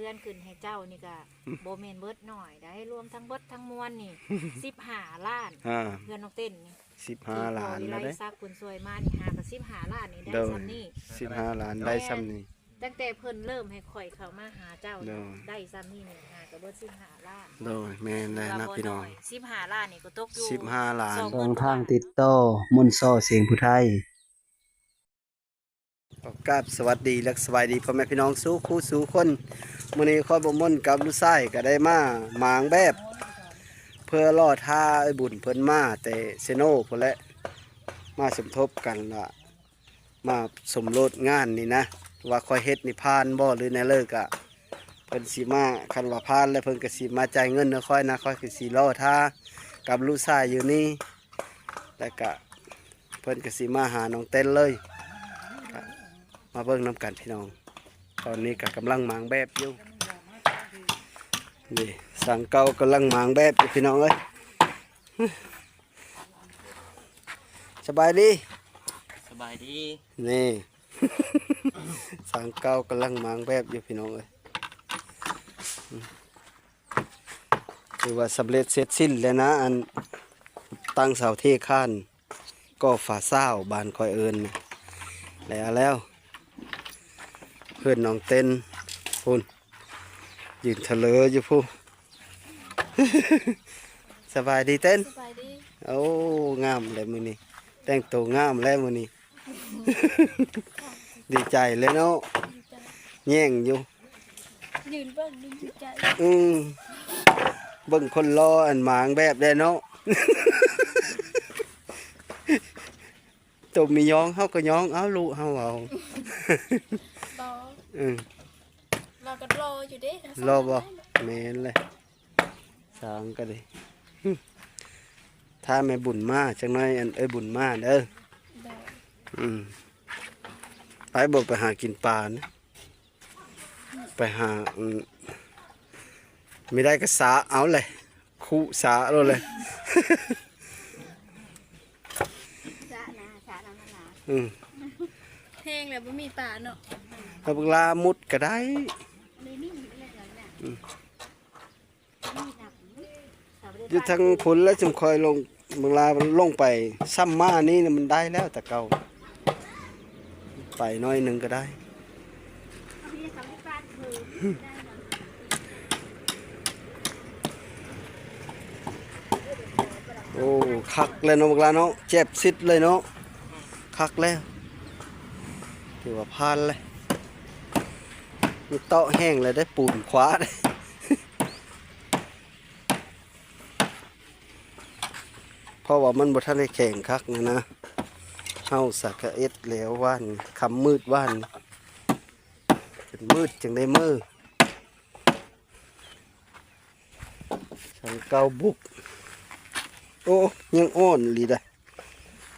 ເຮືອນຂຶ້ນໃຫ້ເຈົ້ານີ້ກະບໍ່ແມ່ນເບິດໜ້ອຍໃດ໋ ລວມທັງເບິດທັງມວນນີ້ ສິບຫ້າລ້ານ ອ່າ ເຮືອນນ້ອງເຕັ້ນນີ້ ສິບຫ້າລ້ານ ທີ່ພໍ່ວິໄລສັກເພິ່ນຊ່ວຍມານີ້ ຫາກະສິບຫ້າລ້ານນີ້ໄດ້ ໂດຍ ສ່ຳນີ້ ສິບຫ້າລ້ານ ໂດຍ ໄດ້ສ່ຳນີ້ ຕັ້ງແຕ່ເພິ່ນເລີ່ມໃຫ້ຂ້ອຍເຂົ້າມາຫາເຈົ້າ ໂດຍ ໄດ້ສ່ຳນີ້ນີ້ ຫາກະເບິດສິບຫ້າລ້ານ ໂດຍ ແມ່ນແລ້ວເນາະພີ່ນ້ອງ ສິບຫ້າລ້ານນີ້ກໍຕົກຢູ່ສິບຫ້າລ້ານ ສອງ ຊ່ອງທາງຕິດຕໍ່ ມົນຊໍ ສຽງຜູ້ໄທ. ຂໍກາບສະຫວັດດີ ແລະ ສະບາຍດີພໍ່ແມ່ພີ່ນ້ອງສູ່ຄູ່ສູ່ຄົນ. ມື້ນີ້ຂ້ອຍບໍ່ມົນກັບລູກຊາຍກໍໄດ້ມາໝາງແບບ ເພື່ອລໍຖ້າອ້າຍບຸນເພິ່ນມາແຕ່ເຊໂນພຸ້ນແຫຼະ ມາສົມທົບກັນວ່າມາສົມໂລດງານນີ້ນະ ວ່າຂ້ອຍເຮັດນີ້ຜ່ານບໍ່ ຫຼືແນວເລີກະ ເພິ່ນຊິມາ ຄັນວ່າຜ່ານແລ້ວເພິ່ນກໍຊິມາຈ່າຍເງິນໃຫ້ຂ້ອຍນະ ຂ້ອຍກໍຊິລໍຖ້າກັບລູກຊາຍຢູ່ນີ້ ແລ້ວກະເພິ່ນກໍຊິມາຫານ້ອງເຕັ້ນເລີຍ ກະມາເບິ່ງນຳກັນພີ່ນ້ອງ. ຕອນນີ້ກໍກຳລັງໝາງແບບຢູ່ ນີ້ ຊ່າງເກົ່າກຳລັງໝາງແບບຢູ່ພີ່ນ້ອງເອີຍ. ສະບາຍດີ ສະບາຍດີ ນີ້ ຊ່າງເກົ່າກຳລັງໝາງແບບຢູ່ພີ່ນ້ອງເອີຍ ຖືວ່າສຳເລັດເສັດສິ້ນແລ້ວນະ ອັນຕັ້ງເສົາເທຄານ ກໍ່ຝາຊາວ ບ້ານຂ້ອຍເອີ້ນ ແລ້ວ ແລ້ວ ເຮືອນນ້ອງເຕັ້ນພຸ້ນ ຢືນທະເລີຢູ່ພຸ້ນ. ສະບາຍດີເຕັ້ນ ສະບາຍດີ ໂອ້ ງາມແລ້ວມື້ນີ້ ແຕ່ງໂຕງາມແລ້ວມື້ນີ້ ດີໃຈແລ້ວເນາະ ດີໃຈ ແຍງຢູ່ ຢືນເບິ່ງດີໃຈ ອືມ ເບິ່ງຄົນຫຼໍ່ອັນໝາງແບບແດ່ເນາະ ຕົວມີຍ້ອງເຮົາກໍຍ້ອງເອົາ ລູກເຮົາເອົາ ຫຼໍ່ ອືມ ລາວກໍຫຼໍ່ຢູ່ເດ້ ຫຼໍ່ບໍ່ ແມ່ນແຫຼະ ຊ່າງກໍດີ ຖ້າແມ່ບຸນມາຈັກໜ້ອຍ ອັນເອື້ອຍບຸນມາເດີ ອືມ ໄປບໍ່ ໄປຫາກິນປານະ ໄປຫາ ອືມ ມີໄດ້ກໍສາເອົາແຫຼະ ຄຸສາໂລດແຫຼະ ສານະ ສານະ ອືມ ແຫ້ງແລ້ວບໍ່ມີປາເນາະ ເອົາບັກລາມຸດກໍໄດ້ ອືມ ຢູ່ທາງພຸ້ນແລ້ວ ຊຸມຂ້ອຍລົງ ບັກລາລົງໄປ ຊ່ຳມານີ້ນະ ມັນໄດ້ແລ້ວແຕ່ເກົ່າ ໄປໜ້ອຍໜຶ່ງກໍໄດ້. ໂອ້ ຄັກແລ້ວເນາະ ບັກຫຼາເນາະ ແຈບຊິດເລີຍເນາະ ຄັກແລ້ວ ຖືວ່າຜ່ານແລ້ວ ມັນເຕາະແຫ້ງແລ້ວເດ້ ປູນຂວາເດ້. ເພາະວ່າມັນບໍ່ທັນໄດ້ແຂງຄັກນະນະ ເຮົາສາກະເອັດແລ້ວວານ ຄ່ຳມືດວານ ຈົນມືດຈຶ່ງໄດ້ເມືອ ສັງເກົ່າບຸກ ໂອ້ ຍັງອ່ອນອີ່ຫຼີດາ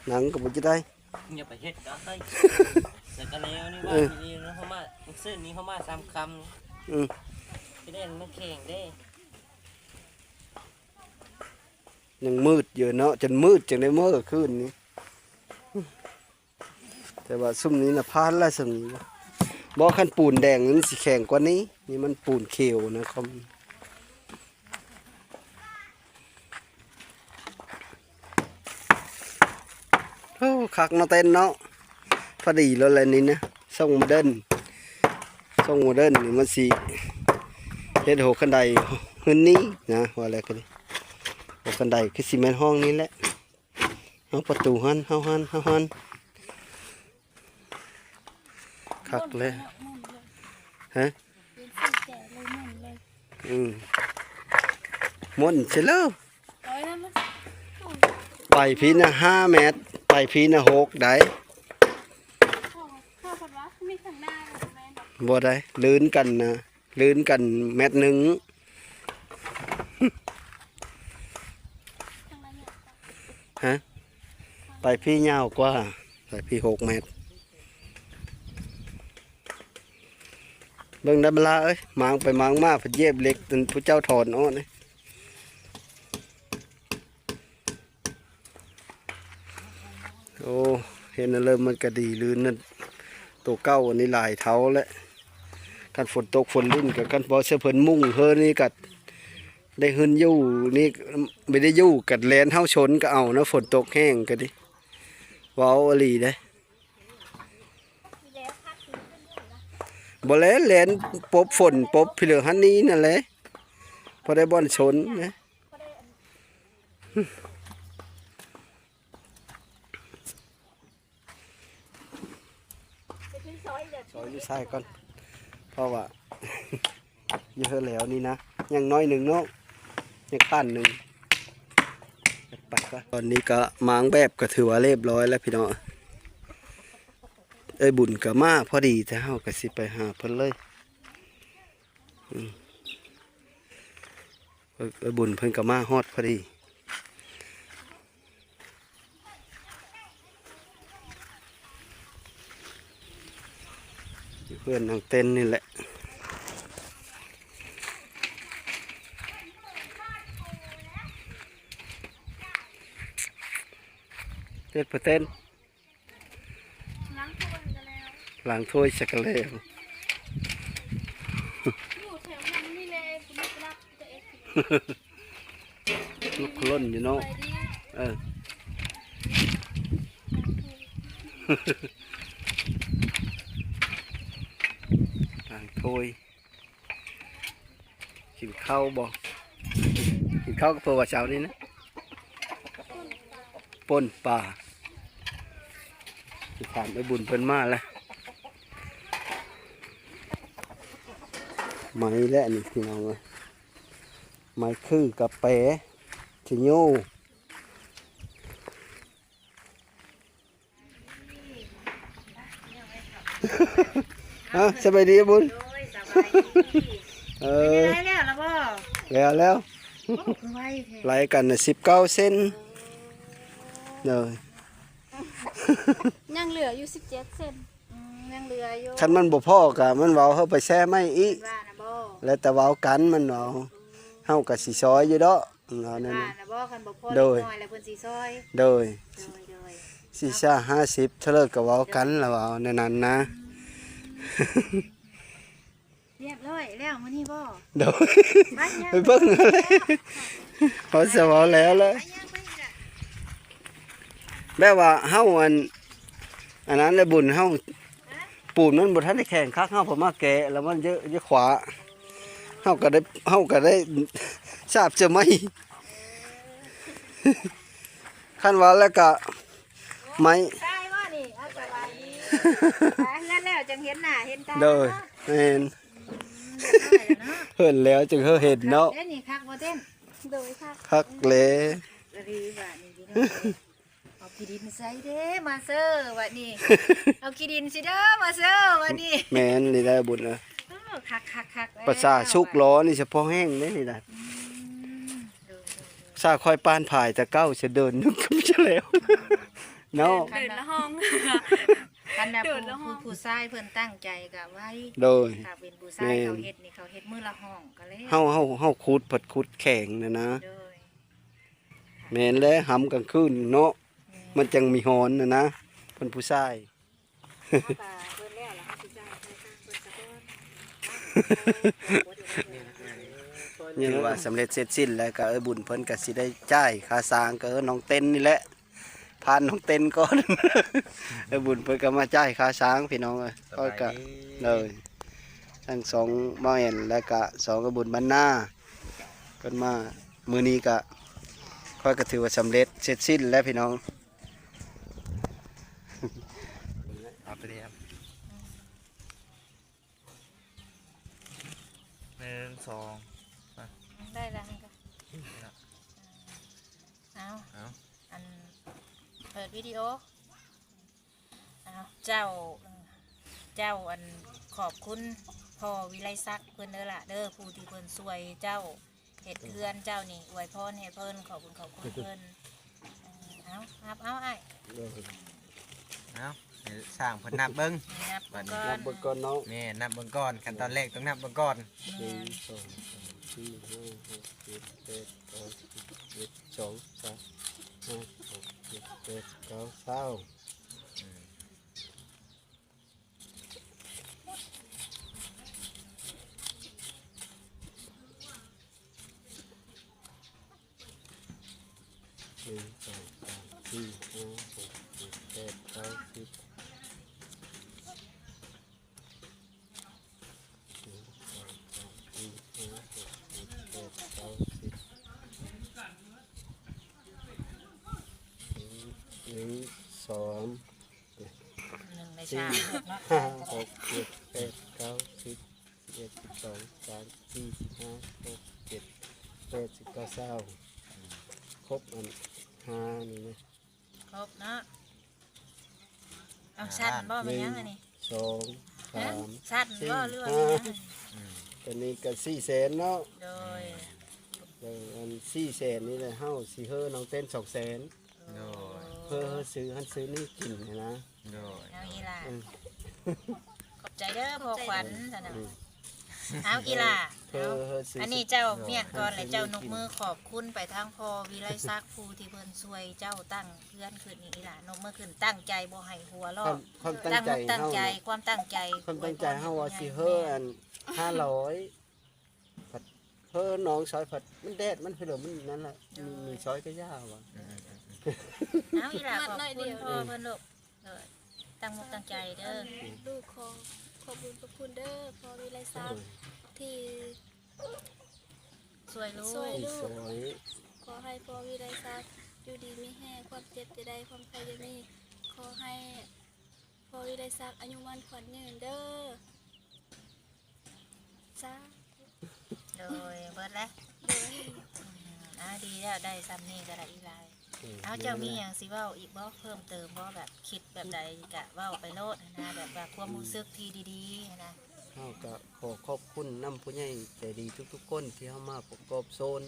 ໜັງກໍບໍ່ຈະໄດ້ ຢ່າໄປເຮັດເດີເຮີ້ຍ ແລ້ວກໍແລ້ວນີ້ ເອີ ວ່າທີ່ນີ້ເຮົາມາ ມື້ຊືນນີ້ເຮົາມາສາມຄ່ຳ ອືມ ຊິໄດ້ມັນແຂງເດ້. ຍັງມືດຢູ່ເນາະ ຈົນມືດຈັ່ງໄດ້ເມືອຄືນນີ້ ແຕ່ວ່າຊຸມນີ້ນະຜ່ານແລ້ວ ຊຸມນີ້ນະ ບໍ່ ຄັນປູນແດງມັນຊິແຂງກວ່ານີ້ ນີ້ມັນປູນຂຽວນະຄອມ ໂອ້ ຄັກເນາະເຕັ້ນເນາະ ພໍດີແລ້ວແຫຼະນີ້ນະ ຊົງໂມເດີນ ຊົງໂມເດີນນີ້ມັນຊິເຮັດຫົວຄັນໄດເຮືອນນີ້ນະ ວ່າແລ້ວກໍດີ ຫົວຄັນໄດຄືຊິແມ່ນຫ້ອງນີ້ແຫຼະ ເອົາປະຕູຫັ້ນ ເຮົາຫັ້ນ ເຮົາຫັ້ນ ຄັກແລ້ວ ຮະ ເປັນສີແຈເລີຍ ມ່ວນເລີຍ ອືມ ມ່ວນຊິເລີ ໄປພີ້ນະຫ້າແມັດ ໄປພີ້ນະຫົກໄດ໋ ບໍ່ໄດ້ ລື່ນກັນນະ ລື່ນກັນແມັດໜຶ່ງ ຮະ ໄປພີ້ຍາວກວ່າ ໄປພີ້ຫົກແມັດ ເບິ່ງໄດ້ບັກຫຼາເອີຍ ໝາງໄປໝາງມາ ເພິ່ນຢຽບເຫຼັກ ອັນຜູ້ເຈົ້າຖອນອອກນີ້ ໂອ້ ເຮັດແນວເລີ່ມມັນກະດີ ລື່ນນັ້ນ ໂຕເກົ່າອັນນີ້ຫຼາຍເທົ່າແລ້ວ ຄັນຝົນຕົກຝົນລິນກໍ ຄັນບໍ່ໃສ່ເພິ່ນມຸງເຮີນີ້ກໍໄດ້ເຮືອນຢູ່ນີ້ ບໍ່ໄດ້ຢູ່ກໍແລ່ນເຮົາຊົນກໍເອົາເນາະ ຝົນຕົກແຮງກໍດີ ເວົ້າອີ່ຫຼີເດ້. ບໍ່ແລ່ນ ແລ່ນປົບຝົນປົບພີເລີຫັ້ນນີ້ນັ້ນແຫຼະ ພໍໄດ້ບ່ອນຊົນນະ. ຊອຍຢູ່ຊ້າຍກ່ອນ ເພາະວ່າ ຢູ່ເຮືອນແລ້ວນີ້ນະ ຍັງໜ້ອຍໜຶ່ງເນາະ ຍັງຂ້ານໜຶ່ງ ໄປກ່ອນ. ຕອນນີ້ກໍມ້າງແບບກໍຖືວ່າລຽບຮ້ອຍແລ້ວພີ່ນ້ອງ. ເອີ່ຍບຸນກໍມາພໍດີ ແຕ່ເຮົາກໍຊິໄປຫາເພິ່ນເລີຍ. ອືມ ເອີ່ຍ ເອີ່ຍບຸນເພິ່ນກໍມາຮອດພໍດີ ຢູ່ເຮືອນນາງເຕັ້ນນີ້ແຫຼະ. ເຕັດປະເຕັນ ລ້າງຖ້ວຍກໍແລ້ວ ລ້າງຖ້ວຍຊະກະແລ້ວ. ຢູ່ແຖວນັ້ນນີ້ແຫຼະ ບໍ່ມີກະລັກ ລຸກລົ້ນຢູ່ເນາະ. ເອີ ລ້າງຖ້ວຍ. ກິນເຂົ້າບໍ່? ກິນເຂົ້າກໍເພິ່ນວ່າເຊົ້ານີ້ນະ ປົ່ນປາ. ໄປຖາມໄອ້ບຸນເພິ່ນມາແລ້ວ. ໄມ້ແຫຼະນີ້ພີ່ນ້ອງເອີຍ ໄມ້ຄືກະແປ ຊິໂຍ. ເອົ້າ ສະບາຍດີບຸນ. ໂດຍ ສະບາຍດີ. ເອີ ເປັນຈັ່ງໃດແລ້ວລະບໍ່? ແລ້ວແລ້ວ. ໂອ້ ຄືໄວແທ້. ໄລ່ກັນນະ ສິບເກົ້າເຊັນ. ໂດຍ ຍັງເຫຼືອຢູ່ສິບເຈັດເຊັນ. ອືມ ຍັງເຫຼືອຢູ່. ຄັນມັນບໍ່ພໍກໍມັນເວົ້າເຮົາໄປແຊ່ໃໝ່ອີກ ວ່ານະບໍ່? ແລ້ວແຕ່ເວົ້າກັນ ມັນເວົ້າ ເຮົາກໍຊິຊ່ອຍຢູ່ດອກ. ເອົາແນວນັ້ນ ວ່ານະບໍ່? ຄັນບໍ່ພໍ ໂດຍ ເລັກນ້ອຍແລ້ວເພິ່ນຊິຊ່ອຍ. ໂດຍ ໂດຍ ໂດຍ ສີ່ສິບ ຫ້າສິບ ເທົ່າໃດກໍເວົ້າກັນ ລະເວົ້າແນວນັ້ນນະ. ອືມ ລຽບຮ້ອຍແລ້ວມື້ນີ້ບໍ່? ໂດຍ ໄປເບິ່ງເອົາແຫຼະ ເຂົາຈະເວົ້າແລ້ວລະ ໄປຍ່າງໄປອີກລະ. ແບບວ່າເຮົາອັນ ອັນນັ້ນແຫຼະບຸນ ເຮົາ ຮະ? ປູນມັນບໍ່ທັນໄດ້ແຂງຄັກ ເຮົາເພິ່ນມາແກະແລ້ວມັນເຍາະ ເຍາະຂວາ ເຮົາກໍໄດ້ ເຮົາກໍໄດ້ສາບສະໄໝ. ຄັນວ່າແລ້ວກະໄມ້ ຊາຍວ່ານີ້ ເອົາ ສະບາຍດີ. ໄປເຮືອນແລ້ວຈັ່ງເຫັນໜ້າເຫັນຕາ. ໂດຍ ເນາະ ແມ່ນ ອືມ ເຮືອນແລ້ວຈັ່ງເຮົາເຫັນເນາະ. ຄັກເດ້ນີ້ ຄັກບໍ່ເຕັ້ນ? ໂດຍ ຄັກ ຄັກແຫຼະ ຄັກອີ່ຫຼີວ່ານີ້ພີ່ນ້ອງ. ເອົາຂີ້ດິນໃສ່ເດ້ ມາເຊີ ບາດນີ້ ເອົາຂີ້ດິນຊິເດີ ມາເຊີ ບາດນີ້. ແມ່ນນີ້ໄດ໋ບຸນເອີຍ. ໂອ້ ຄັກໆໆ ປະສາສຸກລໍນີ້ສະເພາະແຫ້ງເດ້ນີ້ນະ. ອືມ ໂດຍໆໆ ສາຂ້ອຍປານພາຍແຕ່ເກົ່າ ສະເດີນໜຶ່ງກໍມີແລ້ວເນາະ. ເດີນລະຫ້ອງ ຄັນວ່າ ເດີນລະຫ້ອງ ຜູ້ ຜູ້ຊາຍເພິ່ນຕັ້ງໃຈກໍໄວ. ໂດຍ ຖ້າເປັນຜູ້ຊາຍ ແມ່ນ ເຂົາເຮັດນີ້ ເຂົາເຮັດມື້ລະຫ້ອງກໍແລ້ວ. ເຮົາ ເຮົາ ເຮົາຂຸດ ພັດຂຸດແຂງນະນະ. ໂດຍ ແມ່ນແຫຼະ ຫຳກາງຄືນເນາະ. ແມ່ນ ມັນຈັ່ງມີຮອນນະນະ ເພິ່ນຜູ້ຊາຍ. ເຮົາກະເບິ່ງແລ້ວລະ ເຮົາຊິຈ່າຍຄ່າສ້າງເພິ່ນສາກ່ອນ. ຖືວ່າສຳເລັດເສັດສິ້ນແລ້ວ ກະເອື້ອຍບຸນເພິ່ນກະຊິໄດ້ຈ່າຍຄ່າສ້າງ ກະເອີ້ນນ້ອງເຕັ້ນນີ້ແຫຼະ ຜ່ານນ້ອງເຕັ້ນກ່ອນ. ເອື້ອຍບຸນເພິ່ນກະມາຈ່າຍຄ່າສ້າງພີ່ນ້ອງເອີຍ. ສະບາຍດີ ຂ້ອຍກະ ໂດຍ ທັງສອງບ່າວແອນ ແລະກະສອງເອື້ອຍບຸນບ້ານນາ ເພິ່ນມາມື້ນີ້ກະ ຂ້ອຍກະຖືວ່າສຳເລັດເສັດສິ້ນແລ້ວພີ່ນ້ອງ. ເອົາໄປເລີຍ ໜຶ່ງ ສອງ ໄດ້ລະຫັ້ນກະ ເອົາ ເອົາ ອັນ ເປີດວິດີໂອ. ອ້າວ ເຈົ້າ ເຈົ້າ ອັນ ຂອບຄຸນພໍ່ວິໄລສັກເພິ່ນເດີລະເດີ ຜູ້ທີ່ເພິ່ນຊ່ວຍເຈົ້າເຮັດເຮືອນເຈົ້ານີ້ ອວຍພອນໃຫ້ເພິ່ນ ຂອບຄຸນຂອບຄຸນເພິ່ນ. ເອີ ເອົາ ຮັບເອົາອ້າຍ. ເອົາ ໃຫ້ຊ່າງເພິ່ນນັບເບິ່ງ ນັບເບິ່ງກ່ອນ ນັບເບິ່ງກ່ອນເນາະ. ແມ່ນ ນັບເບິ່ງກ່ອນ ຂັ້ນຕອນແລກຕ້ອງນັບເບິ່ງກ່ອນ. ແມ່ນ ໜຶ່ງ ສອງ ສາມ ສີ່ ຫ້າ ຫົກ ເຈັດ ແປດ ເກົ້າ ສິບ ສິບເອັດ ສິບສອງ ສິບສາມ ສິບຫ້າ ສິບຫົກ ສິບເຈັດ ສິບແປດ ສິບເກົ້າ ຊາວ. ອືມ ເ ໜຶ່ງ ສອງ ສາມ ສີ່ ຫ້າ ຫົກ ເຈັດ ແປດ ເກົ້າ ສິບ ໜຶ່ງ ສອງ ສາມ ສີ່ ຫ້າ ຫົກ ເຈັດ ແປດ ເກົ້າ ສິບ ໜຶ່ງ ສອງ ໜຶ່ງໃນສາມ ຫົກເນາະ ຫ້າ ຫົກ ເຈັດ ແປດ ເກົ້າ ສິບ ສິບເອັດ ສິບສອງ ສິບສາມ ສິບສີ່ ສິບຫ້າ ສິບຫົກ ສິບເຈັດ ສິບແປດ ສິບເກົ້າ ຊາວ ຄົບອັນຫ້ານີ້ນະ ຄົບເນາະ. ເອົາ ອ່າ ສັ້ນບໍ່ ແມ່ນຫຍັງອັນນີ້? ສອງ ສາມ ຊັ້ນບໍ່ ສີ່ ຫ້າ ຫຼືວ່າແມ່ນຫຍັງ? ອືມ ຕົວນີ້ກໍສີ່ແສນເນາະ. ໂດຍ ເອີ ອັນສີ່ແສນນີ້ແຫຼະ ເຮົາຊິເຮີນ້ອງເຕັ້ນສອງແສນ. ໂດຍ ເຮີ ເຮີຊື້ຫັ້ນຊື້ນີ້ກິນຫັ້ນນະ. ໂດຍ ເອົາອີ່ຫຼ້າ ອືມ ຂອບໃຈເດີພໍ່ຂວັນຊັ້ນນະ. ອືມ ເອົາອີ່ຫຼ້າ ເອີ ເອົາ ອັນນີ້ເຈົ້າມຽກກ່ອນ ແລະເຈົ້າຍົກມືຂອບຄຸນໄປທາງພໍ່ວິໄລສັກ ຜູ້ທີ່ເພິ່ນຊ່ວຍເຈົ້າຕັ້ງເຮືອນຂຶ້ນນີ້. ອີ່ຫຼ້າຍົກມືຂຶ້ນ ຕັ້ງໃຈບໍ່ໃຫ້ຫົວເລາະ ຄວາມ ຄວາມຕັ້ງໃຈ ຄວາມຕັ້ງໃຈ ຄວາມຕັ້ງໃຈ ຄວາມຕັ້ງໃຈເຮົາວ່າຊິເຮີອັນຫ້າຮ້ອຍ ພັດເຮີນ້ອງຊອຍ ພັດມັນແດດ ມັນເພີ ມັນນັ້ນລະ ມີ ມີຊອຍກະຢ່າວ່າ. ອືມ ເອົາອີ່ຫຼ້າ ຂອບຄຸນພໍ່ເພິ່ນລູກ. ເອີ ຕັ້ງອົກຕັ້ງໃຈເດີ. ອັນລູກຂໍຂອບບຸນຂອບຄຸນເດີພໍ່ວິໄລສັກ ເອີ ທີ່ຊ່ວຍລູກ ຊ່ວຍລູກ. ຂໍໃຫ້ພໍ່ວິໄລສັກຢູ່ດີມີແຮງ ຄວາມເຈັບຢ່າໄດ້ ຄວາມໄຂ້ຢ່າມີ. ຂໍໃຫ້ພໍ່ວິໄລສັກອາຍຸໝັ້ນຂວັນຍືນເດີ. ສາທຸ. ໂດຍ ເບິດແລ້ວ. ໂດຍ ອືມ ອ່າ ດີແລ້ວ ໄດ້ຊ່ຳນີ້ກໍໄດ້ອີ່ຫຼ້າ. ເອີ ເອົາ ເຈົ້າມີຫຍັງຊິເວົ້າອີກບໍ່ ເພີ່ມເຕີມບໍ່? ແບບຄິດແບບໃດກະເວົ້າໄປໂລດຫັ້ນນະ ແບບວ່າຄວາມຮູ້ສຶກທີ່ດີໆຫັ້ນນະ. ເຮົາກະຂໍຂອບຄຸນນຳຜູ້ໃຫຍ່ໃຈດີທຸກໆຄົນທີ່ເຮົາມາປະກອບໂຊນ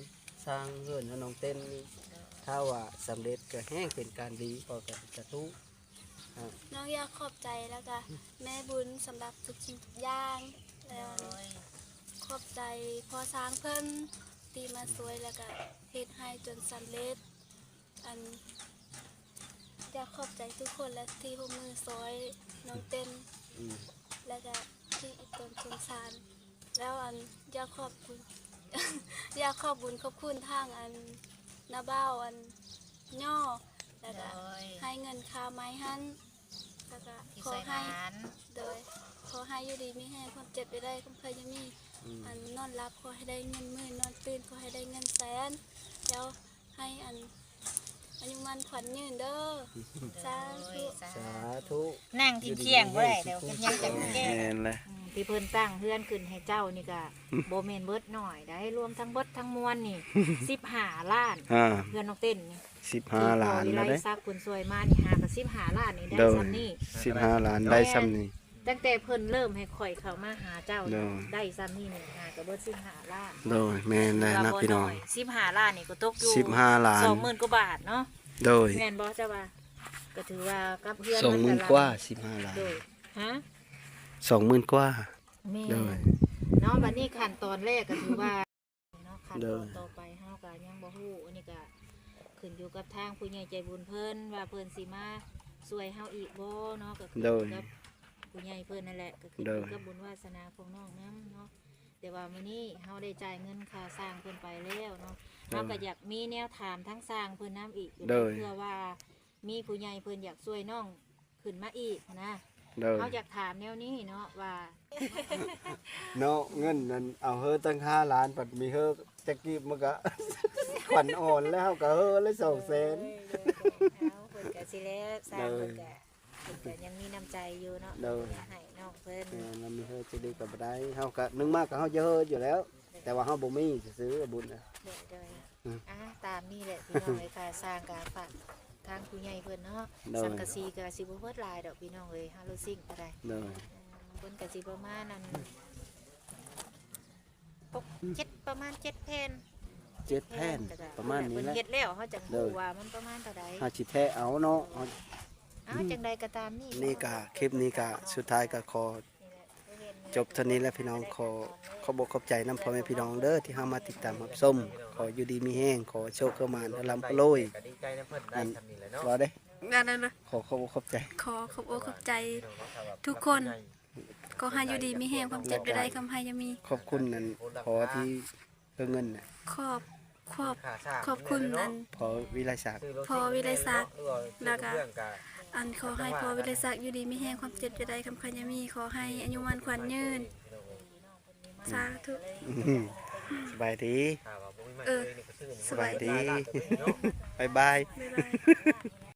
ສ້າງເຮືອນໃຫ້ນ້ອງເຕັ້ນນີ້. ໂດຍ ຖ້າວ່າສຳເລັດກໍແຮ່ງເປັນການດີ ຂໍກັນສາທຸ. ນ້ອງຢາກຂອບໃຈ ແລ້ວກະແມ່ບຸນສຳລັບທຸກສິ່ງທຸກຢ່າງ ແລ້ວ ໂດຍ ຂອບໃຈພໍ່ຊ່າງເພິ່ນທີ່ມາຊ່ວຍ ແລ້ວກະເຮັດໃຫ້ຈົນສຳເລັດ. ອັນ ຢາກຂອບໃຈທຸກຄົນ ແລະ ທີ່ຮ່ວມມືຊ່ອຍນ້ອງເຕັ້ນ ອືມ ແລ້ວກະທີ່ອີ່ຕົນສົງສານ. ແລ້ວອັນຢາກຂອບຄຸນ ຢາກຂອບບຸນຂອບຄຸນທາງອັນນ້າບ່າວອັນຍໍ້ ແລ້ວກະ ໂດຍ ໃຫ້ເງິນຄ່າໄມ້ຫັ້ນ ແລ້ວກະ ທີ່ ຂໍໃຫ້ ໂດຍ ຂໍໃຫ້ຢູ່ດີມີແຮງ ຄວາມເຈັບຢ່າໄດ້ ຄວາມໄຂ້ຢ່າມີ. ອືມ ອັນນອນຫຼັບຂໍໃຫ້ໄດ້ເງິນໝື່ນ ນອນຕື່ນຂໍໃຫ້ໄດ້ເງິນແສນ. ແລ້ວ ໃຫ້ອັນອາຍຸໝັ້ນຂວັນຍືນເດີ. ສາທຸ ສາທຸ. ນັ່ງທ່ຽງໆບໍ່ໄດ້ແລ້ວ ເປັນຫຍັງຈັ່ງແກ້. ແມ່ນແຫຼະ ອືມ ທີ່ເພິ່ນສ້າງເຮືອນຂຶ້ນໃຫ້ເຈົ້ານີ້ກະບໍ່ແມ່ນເບິດໜ້ອຍໃດ໋ ລວມທັງເບິດທັງມວນນີ້ສິບຫ້າລ້ານ. ອ່າ ເຮືອນນ້ອງເຕັ້ນນີ້ສິບຫ້າລ້ານ ທີ່ພໍ່ວິໄລສັກເພິ່ນຊ່ວຍມານີ້ ຫາກະສິບຫ້າລ້ານນີ້ໄດ້ຊ່ຳນີ້. ສິບຫ້າລ້ານໄດ້ຊ່ຳນີ້. ຕັ້ງແຕ່ເພິ່ນເລີ່ມໃຫ້ຂ້ອຍເຂົ້າມາຫາເຈົ້າ ໂດຍ ໄດ້ຊ່ຳນີ້ນີ້ ຫາກະເບິດສິບຫ້າລ້ານ. ໂດຍ ແມ່ນແລ້ວເນາະພີ່ນ້ອງ ສິບຫ້າລ້ານນີ້ກໍຕົກຢູ່ສິບຫ້າລ້ານ ສອງໝື່ນກວ່າບາດເນາະ. ໂດຍ ແມ່ນບໍ່ເຈົ້າວ່າ? ກໍຖືວ່າກັບເຮືອນ ສອງໝື່ນກວ່າ ສິບຫ້າລ້ານ. ໂດຍ ຮະ ສອງໝື່ນກວ່າ. ແມ່ນ ໂດຍ ເນາະ. ບັດນີ້ຂັ້ນຕອນແລກກໍຖືວ່າ ເນາະ ຂັ້ນຕອນຕໍ່ໄປເຮົາກໍຍັງບໍ່ຮູ້ ອັນນີ້ກໍຂຶ້ນຢູ່ກັບທາງຜູ້ໃຫຍ່ໃຈບຸນເພິ່ນວ່າເພິ່ນຊິມາຊ່ວຍເຮົາອີກບໍ່ເນາະ. ກໍຂຶ້ນຢູ່ກັບຜູ້ໃຫຍ່ເພິ່ນນັ້ນແຫຼະ ກໍຂຶ້ນຢູ່ກັບບຸນວາສະໜາຂອງນ້ອງນຳເນາະ. ແຕ່ວ່າມື້ນີ້ເຮົາໄດ້ຈ່າຍເງິນຄ່າຊ່າງເພິ່ນໄປແລ້ວເນາະ. ເຮົາກໍຢາກມີແນວຖາມທາງຊ່າງເພິ່ນນຳອີກ ເພື່ອວ່າມີຜູ້ໃຫຍ່ເພິ່ນຢາກຊ່ວຍນ້ອງ ຂຶ້ນມາອີກນະ. ໂດຍ ເຮົາຢາກຖາມແນວນີ້ເນາະວ່າ ເນາະ ເງິນນັ້ນເອົາເຮີຕັ້ງຫ້າລ້ານ ບັດມີເຮີຈັກກີບ ມັນກະຂວັນອ່ອນແລ້ວ ເຮົາກະເຮີລະສອງແສນ. ໂດຍ ໂດຍ ໂດຍ ເອົາ ເພິ່ນກະຊິແລ້ວ ຊ່າງເພິ່ນກະ ເພິ່ນກະຍັງມີນ້ຳໃຈຢູ່ເນາະ. ໂດຍ ຢາກໃຫ້ນ້ອງເພິ່ນ ແມ່ນ ມັນມີເຮີຈະດີກະບໍ່ໄດ້ ເຮົາກະ ໜຶ່ງມາກະເຮົາຈະເຮີຢູ່ແລ້ວ ແຕ່ວ່າເຮົາບໍ່ມີຊື່ໆ ບຸນນະ. ໂດຍ ໂດຍ ອືມ ອ່າ ຕາມນີ້ແຫຼະພີ່ນ້ອງເອີຍ ຄ່າສ້າງກະຝາກທາງຜູ້ໃຫຍ່ເພິ່ນເນາະ. ໂດຍ ສັງກະສີກະຊິບໍ່ເບິດຫຼາຍດອກພີ່ນ້ອງເອີຍ ຮາໂລຊິງກະໄດ້. ໂດຍ ເອີ ເພິ່ນກະຊິປະມານອັນ ຫົກ ເຈັດ ປະມານເຈັດແຜ່ນ ເຈັດແຜ່ນ ປະມານນີ້ແຫຼະ. ເພິ່ນເຮັດແລ້ວເຮົາຈັ່ງຮູ້ວ່າມັນປະມານເທົ່າໃດ ເຮົາຊິແທະເອົາເນາະ. ເອົາ ຈັ່ງໃດກໍຕາມນີ້ ນີ້ກະ ຄລິບນີ້ກະສຸດທ້າຍກະຂໍ ຈົບເທົ່ານີ້ແຫຼະພີ່ນ້ອງ. ຂໍຂອບອົກຂອບໃຈນຳພໍ່ແມ່ພີ່ນ້ອງເດີ ທີ່ເຮົາມາຕິດຕາມຮັບຊົມ. ຂໍຢູ່ດີມີແຮງ ຂໍໂຊກເຂົ້າມາ ຮ່ຳລວຍ. ອັນ ເວົ້າເດ້ ຂອບອົກຂອບໃຈ ຂໍຂອບອົກຂອບໃຈທຸກຄົນ. ຂໍໃຫ້ຢູ່ດີມີແຮງ ຄວາມເຈັບຢ່າໄດ້ ຄວາມໄພຢ່າມີ. ຂອບຄຸນອັນພໍ່ທີ່ເອົາເງິນນະ. ຂອບ ຂອບ ຂອບຄຸນອັນ ພໍ່ວິໄລສັກ ພໍ່ວິໄລສັກ ແລ້ວກະອັນ ຂໍໃຫ້ພໍ່ວິໄລສັກຢູ່ດີມີແຮງ ຄວາມເຈັບຢ່າໄດ້ ຄຳໄຄຢ່າມີ ຂໍໃຫ້ອາຍຸໝັ້ນຂວັນຍືນ ສາທຸ. ສະບາຍດີ. ເອີ ສະບາຍດີ. ບາຍບາຍ. ບາຍບາຍ.